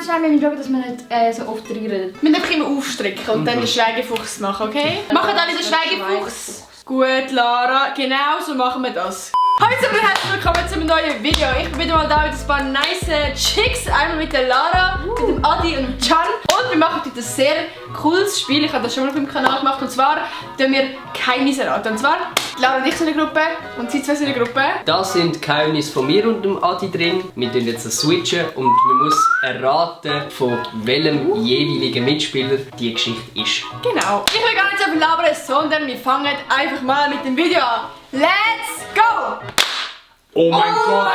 ganz schnell, wir müssen schauen, dass wir nicht so oft reinreden. Wir müssen einfach immer aufstrecken und dann den Schweigefuchs machen, okay? Machen alle den Schweigefuchs? Gut, Lara, genau so machen wir das. Hallo zusammen und herzlich willkommen zu einem neuen Video. Ich bin wieder mal da mit ein paar nice Chicks. Einmal mit der Lara, mit dem Adi und dem Can. Und wir machen heute ein sehr cooles Spiel. Ich habe das schon mal auf meinem Kanal gemacht. Und zwar tun wir Geheimnisse raten. Und zwar, Lara und ich sind in der Gruppe und sie zwei sind in der Gruppe. Da sind Geheimnisse von mir und dem Adi drin. Wir tun jetzt das switchen und man muss erraten, von welchem jeweiligen Mitspieler die Geschichte ist. Genau. Ich will gar nicht so viel labern, sondern wir fangen einfach mal mit dem Video an. Let's go! Oh mein Gott!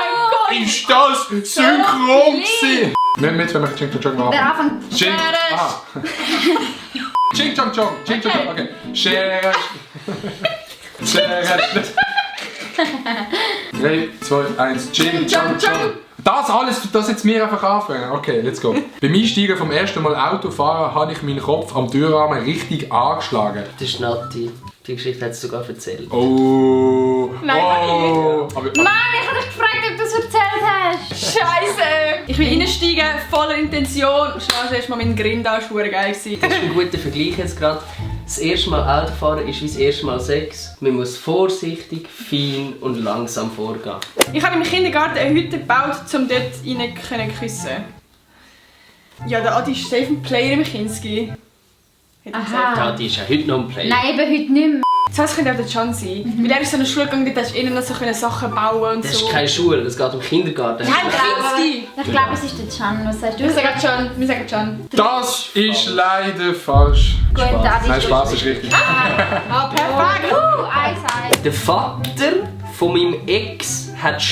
Ist das synchron gewesen? Mit, wenn wir Ching Chong Chong machen. Der Anfang. Ching. Aha. Ching Chong Chong. Ching Chong Chong. Okay. Schere. Schere. 3, 2, 1. Ching Chong Chong. Das alles, das jetzt mir einfach anfangen. Okay, let's go. Beim Einsteigen vom ersten Mal Autofahren habe ich meinen Kopf am Türrahmen richtig angeschlagen. Das ist Nati. Die Geschichte hat sie sogar erzählt. Oh. Nein, oh. Mann, ich habe dich gefragt, ob du es erzählt hast. Scheiße! Ich will reinsteigen, voller Intention. Schnell erst mal meinen Grind an, das war geil. Das ist ein guter Vergleich jetzt gerade. Das erste Mal Autofahren ist wie das erste Mal Sex. Man muss vorsichtig, fein und langsam vorgehen. Ich habe im Kindergarten eine Hütte gebaut, um dort rein zu küssen. Ja, der Adi ist safe ein Player im Kinski. Aha. Ja, die ist ja heute noch ein Player. Nein, eben heute nicht mehr. Das könnte auch der Can sein. Weil er ist so eine Schule gegangen, dort hast du innen noch so Sachen bauen und Das so. ist keine Schule, das geht um Kindergarten. Nein, Kinski! Ich glaube, es ist der Can. Was sagst du? Wir sagen Can. Das ist leider falsch. Gut, Adi. Nein, Spaß ist richtig. Ah, perfekt! 1-1. Der Vater von meinem Ex hat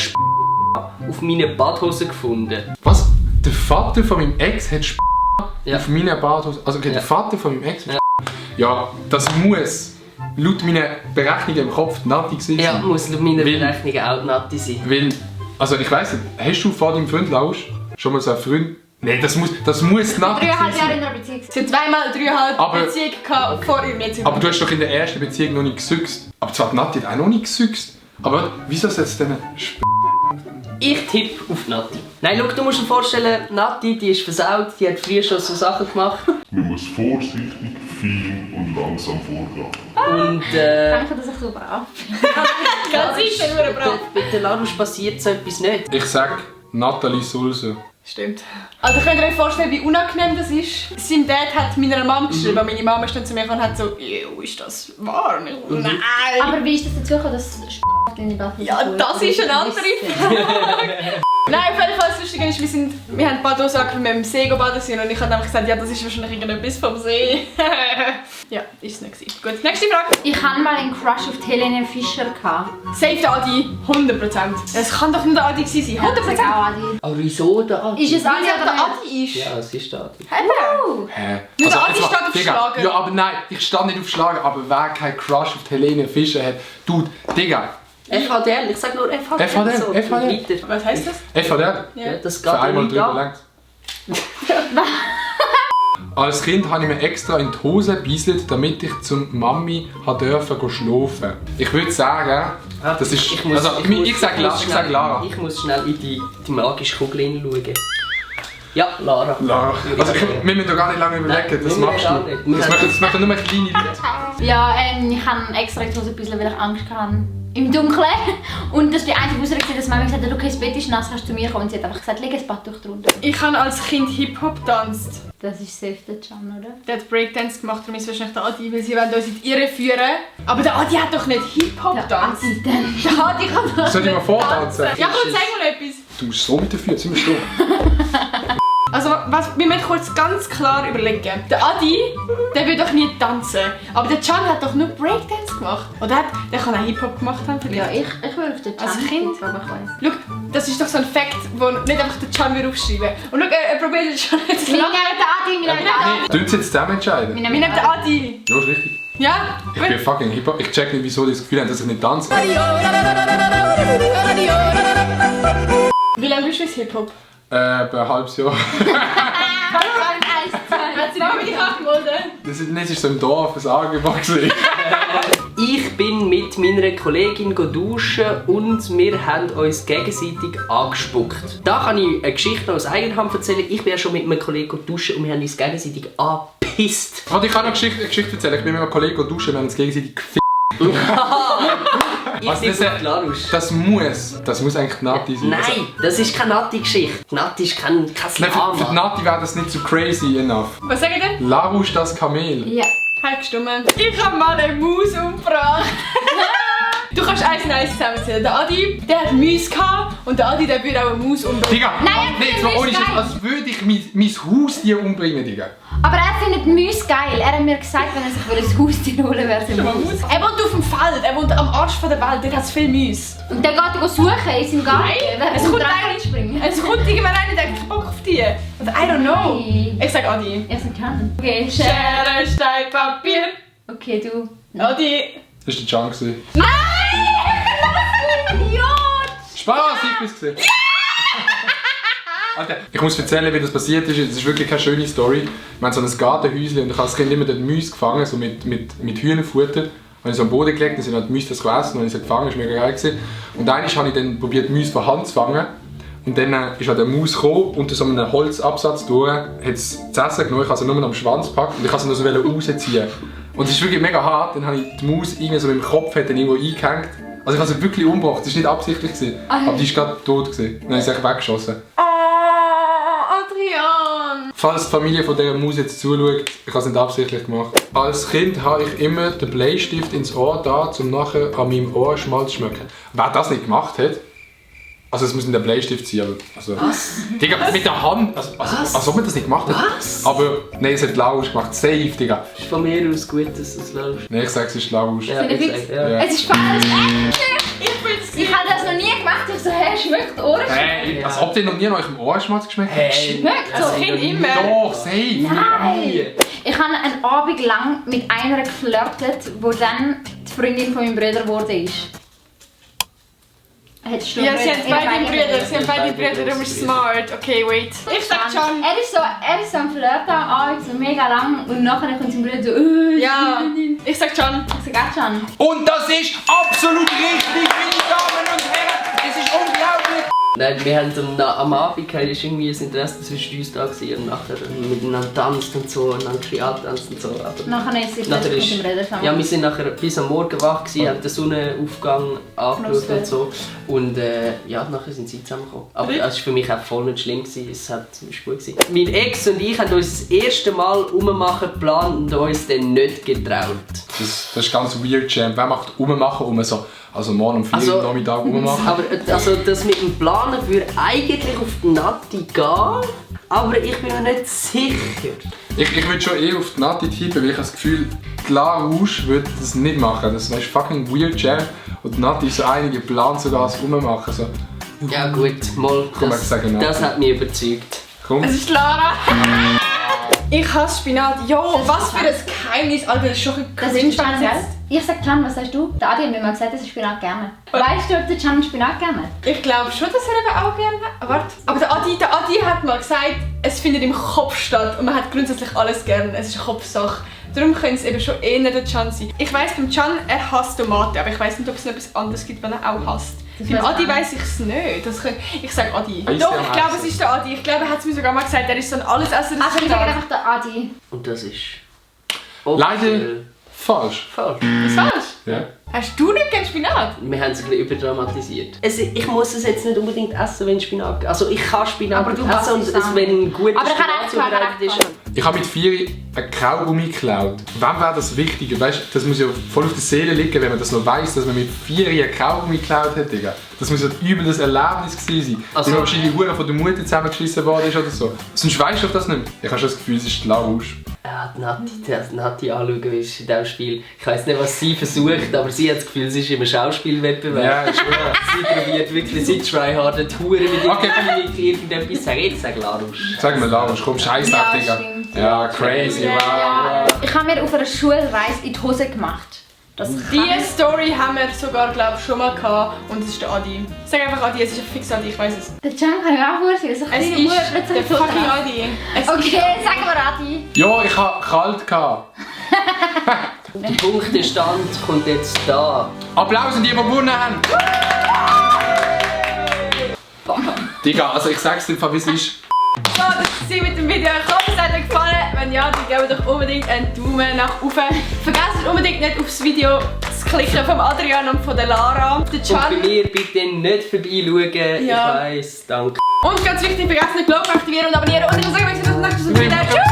auf meinen Badhosen gefunden. Was? Der Vater von meinem Ex hat Ja. auf meiner Badhose. Also okay, Ja. der Vater von meinem Ex. Ja. Ja, das muss laut meinen Berechnungen im Kopf die Nati gewesen Ja, sein. muss laut meiner Weil- Berechnungen auch Nati sein. Weil, also ich weiss nicht, hast du vor deinem Freund Lausch schon mal so einen Freund? Nein, das muss die Nati 3,5 gewesen Jahre sein. in einer Beziehung. Sie hat zweimal 3,5 Aber- Beziehungen gehabt vor ihm jetzt. Aber du hast doch in der ersten Beziehung noch nicht gesüchst. Aber zwar die Nati hat auch noch nicht gesüchst. Aber wieso soll es denn Ich tippe auf Nati. Nein, schau, du musst dir vorstellen, Nati, die ist versaut, die hat früher schon so Sachen gemacht. Man muss vorsichtig, fein und langsam vorgehen. Und Ich finde das auch super an. Ganz sicher nur brav. bei der Larusch passiert so etwas nicht. Ich sag Nathalie Sulzer. Stimmt. Also könnt ihr euch vorstellen, wie unangenehm das ist? Sein Dad hat meiner Mom geschrieben, meine Mama ist dann zu mir gekommen und hat so, ist das wahr? Und ich so, nein! Aber wie ist das dazu gekommen, dass deine Badhose Ja, das ist eine andere Frage. Nein, auf jeden Fall das Lustige ist, wir haben Badhose angefangen mit dem See baden sind und ich habe einfach gesagt, ja, das ist wahrscheinlich irgendetwas vom See. Ja, ist es nicht gewesen. Gut, nächste Frage. Ich hatte mal einen Crush auf die Helene Fischer. Safe der Adi, 100%. Es kann doch nicht der Adi gewesen sein, 100%. Auch Adi. Aber wieso der Adi? Ist es Weil Adi es oder der nicht? Adi ist. Ja, es ist der Adi. Hä? Nur der Adi jetzt mal, steht auf Digga, Schlager. Ja, aber nein, ich stand nicht auf Schlager, aber wer keinen Crush auf die Helene Fischer hat, Dude, Digga, FHDL, ich sag nur FHDL. FHDL, so. FHDL. Weiter. Was heisst das? FHDL. Ja, das geht Für einmal nicht drüber an. längs. Als Kind habe ich mir extra in die Hose gebieselt, damit ich zum Mami durfte schlafen. Ich würde sagen, das ist. Ich sage Lara. Ich muss schnell in die magische Kugel hineinschauen. Ja, Lara. Lara. Also, wir müssen doch gar nicht lange überlegen, Nein, das wir machst gar du. nicht. Das machen nur kleine Leute. Ja, ich habe extra in die Hose gebüsselt, weil ich Angst hatte. Im Dunkeln. Und das war die einzige Ausrede, dass Mama gesagt hat, okay, das Bett ist nass, kannst du zu mir kommen. Und sie hat einfach gesagt, leg ein Badtuch drunter. Ich habe als Kind Hip-Hop getanzt. Das ist safe der Can, oder? Der hat Breakdance gemacht, darum ist wahrscheinlich der Adi, weil sie wollen uns in die Irre führen. Aber der Adi hat doch nicht Hip-Hop Der getanzt. Adi dann. Der Adi kann doch Soll ich mal nicht vortanzen? tanzen. Ja, komm, zeig mal etwas. Du bist so mit der Füße, sind wir stumm. Also, wir müssen kurz ganz klar überlegen. Der Adi, der will doch nie tanzen. Aber der Can hat doch nur Breakdance gemacht. Oder der kann auch Hip-Hop gemacht haben vielleicht. Ja, ich will auf den Can. Als Kind? Aber ich weiss. Schau, das ist doch so ein Fact, den nicht einfach der Can will aufschreiben. Und schau, er probiert den Can jetzt zu Wir lachen. nehmen den Adi, wir nehmen den Adi. Du jetzt zusammen entscheiden. Wir Wir nehmen nehmen den Adi. Ja, ist richtig. Ja? Ich bin fucking Hip-Hop. Ich check nicht, wieso die das Gefühl haben, dass ich nicht tanze. Wie lange bist du ins Hip-Hop? Ein halbes Jahr. Hat sie noch mit dich angemeldet? Das war so im Dorf, ein Angebot. Ich bin mit meiner Kollegin duschen und wir haben uns gegenseitig angespuckt. Da kann ich eine Geschichte aus eigener Hand erzählen. Ich bin ja schon mit einem Kollegen duschen und wir haben uns gegenseitig angepisst. Und ich kann noch eine Geschichte erzählen. Ich bin mit meinem Kollegen duschen und wir haben uns gegenseitig gefickt. Ich bin von Glarus. Das muss eigentlich Nati sein. Nein, das ist keine Nati-Geschichte. Nati ist kein Nein, für Lama. Nati wäre das nicht so crazy enough. Was sagt ihr? Larouche das Kamel. Ja. Halt gestummen. Ich habe mal eine Maus umgebracht. Du kannst eins und eins zusammenzählen. Der Adi, der hat Mäuse gehabt und der Adi, der würde auch eine Maus umbringen. Digga, Nein, nee, jetzt mal ohne Scheiß, als würde ich mein Haustier umbringen, Digga. Aber er findet Mäuse geil. Er hat mir gesagt, wenn er sich für ein Haustier holen wäre es eine Maus. Er wohnt auf dem Feld, er wohnt am Arsch von der Welt, dort hat es viele Mäuse. Und dann geht er suchen in seinem Garten. Nein, es kommt springen. Es kommt irgendwann einer, der hat keinen Bock auf die. Oder I don't know. Nein. Ich sag Adi. Er sagt Hand. Okay, Schere, Stein, Papier. Okay, du. Adi. Das war der Can. gewesen. Nein! Was für ein Idiot! Spaß, ich bin's gesehen. Alter, ich muss erzählen, wie das passiert ist. Es ist wirklich keine schöne Story. Wir haben so ein Gartenhäuschen und ich habe als Kind immer dort Mäuse gefangen, so mit Hühnerfutter. Habe ich so am Boden gelegt, dann sind halt die Mäuse das gegessen und ich habe sie gefangen, das war mega geil gewesen. Und einmal habe ich dann probiert, Mäuse von Hand zu fangen. Und dann ist halt eine Maus gekommen, unter so einem Holzabsatz durch, hat es zu essen genommen, ich habe sie nur noch am Schwanz gepackt und ich wollte sie nur so rausziehen. Und es ist wirklich mega hart, dann habe ich die Maus irgendwie so mit dem Kopf hat dann irgendwo eingehängt. Also ich habe sie wirklich umgebracht, das war nicht absichtlich, aber die war gerade tot. Dann habe ich sie weggeschossen. Adrian. Falls die Familie von dieser Maus jetzt zuschaut, ich habe es nicht absichtlich gemacht. Als Kind habe ich immer den Bleistift ins Ohr da, um nachher an meinem Ohrenschmalz zu schmecken. Wer das nicht gemacht hat, also es muss in den Bleistift sein, aber... Also, Was? Digga, mit der Hand, als ob man das nicht gemacht hat. Was? Aber nein, es hat Larouche gemacht, safe, Digga. Es ist von mir aus gut, dass du es läufst. Nein, ich sage, es ist Larouche. Ja, Finde ich ich fix. sag, ja. Ja. Es ist falsch. Ich Ich habe das noch nie gemacht. Ich so, hey, schmeckt Ohren. Hey, als ob ihr noch nie an eurem Ohrenschmalz geschmeckt habt. Hey, Schmeckt das so. hab ich noch nie Immer. Doch, safe. Nein! Ich habe einen Abend lang mit einer geflirtet, die dann die Freundin von meinem Bruder geworden ist. Hättest du Ja, einen sie Bruder? haben beide Ihr Brüder, sie haben beide beide Brüder, Brüder, du bist sie smart. Okay, wait. Ich sag schon. Er ist so am Flirten, so mega lang und nachher kommt sein Bruder so, Ja, ich sag schon. Ich sag auch schon. Und das ist absolut richtig, meine Damen und Herren. Es ist unglaublich. Nein, wir haben am Abend ist irgendwie ein Interesse zwischen uns da gewesen und nachher miteinander tanzt und so und dann tanzt und so. Aber Nachher ist sie nachher plötzlich mit dem Bruder zusammen. ja, wir sind nachher bis am Morgen wach gewesen, haben den Sonnenaufgang angeschaut und so. Und ja, nachher sind sie zusammengekommen. Aber es war für mich auch voll nicht schlimm gewesen, es war gut gewesen. Mein Ex und ich haben uns das erste Mal rummachen geplant und uns dann nicht getraut. Das ist ganz weird, Jam. Wer macht rummachen, so, also morgen um 4 Uhr am Nachmittag rummachen? Aber also das mit dem Planen würde eigentlich auf die Nati gehen, aber ich bin mir nicht sicher. Ich würde schon eher auf die Nati tippen, weil ich habe das Gefühl, die Larouche würde das nicht machen. Das ist fucking weird, Jam. Und die Nati ist so einige Plan sogar das rummachen. So. Ja gut, mal, Komm, ich sage Nati. das hat mich überzeugt. Komm. Es ist Lara. Ich hasse Spinat. Jo, was für ein Geheimnis, Alter, das ist schon ein Das ist cringe. Can, gell? Ich sag Can, was sagst du? Der Adi hat mir mal gesagt, dass er Spinat gerne. Weißt du, ob der Can Spinat gerne hat? Ich glaube schon, dass er eben auch gerne hat. Warte. Aber der Adi hat mal gesagt, es findet im Kopf statt und man hat grundsätzlich alles gern. Es ist eine Kopfsache. Darum könnte es eben schon eher der Can sein. Ich weiss beim Can, er hasst Tomaten, aber ich weiss nicht, ob es noch etwas anderes gibt, was er auch hasst. Das Beim weiss Adi ich weiss ich es nicht. Ich sage Adi. Weiss Doch, der ich am glaube, es Essen? ist der Adi. Ich glaube, er hat es mir sogar mal gesagt, er ist so ein Allesesser. Also ich sage einfach der Adi. Und das ist... Leider falsch. falsch. Ist falsch? Ja. Hast du nicht gern Spinat? Wir haben es ein bisschen überdramatisiert. Ich muss es jetzt nicht unbedingt essen, wenn Spinat... Also ich kann Spinat Aber du essen hast und es es, auch. wenn gut Aber ich habe Spinat recht gehabt, zubereitet recht ist... gehabt. Ich habe mit 4 ein Kaugummi geklaut. Wem wäre das wichtiger? Weißt, das muss ja voll auf der Seele liegen, wenn man das noch weiss, dass man mit 4 ein Kaugummi geklaut hat. Digga. Das muss ja ein übles Erlebnis gewesen sein. Also- Weil wahrscheinlich die Hure von der Mutter zusammengeschissen worden ist oder so. Sonst weisst du das nicht. Ich habe schon das Gefühl, es ist die Larouche. Ja, die Nati anschauen ist in diesem Spiel. Ich weiss nicht, was sie versucht, aber sie hat das Gefühl, sie ist im Schauspielwettbewerb. Ja, ist gut. Sie probiert wirklich, sie tryhardet Huren mit Okay. irgendetwas sagen. Jetzt sag Larouche. Sag mir Larouche, komm, scheiß Ja, ab, Digga. stimmt. Ja, crazy, Ja, wow. ich habe mir auf einer Schulreise in die Hose gemacht. Das kann Diese Story haben wir sogar, glaube ich, schon mal gehabt und es ist der Adi. Sag einfach Adi, es ist ein fix Adi, ich weiß es. Der Can kann ich mir auch vorstellen. So Es kleine ist Bub plötzlich der in die Hose fucking macht. Adi. Es Okay, sagen wir Adi. Ja, ich habe kalt gehabt. Der Punktestand kommt jetzt da. Applaus an die, die gewonnen haben! Digga, also ich sag's dir, wie es ist. So, das war's mit dem Video. Ich hoffe, es hat euch gefallen. Wenn ja, dann gebt doch unbedingt einen Daumen nach oben. Vergesst unbedingt nicht aufs Video zu klicken von Adrian und von der Lara. Der Und bei mir bitte nicht vorbeischauen. Ja. Ich weiss, danke. Und ganz wichtig, vergesst nicht, Glocke aktivieren und abonnieren. Und ich würde sagen, wir sehen uns im nächsten Video. Tschüss!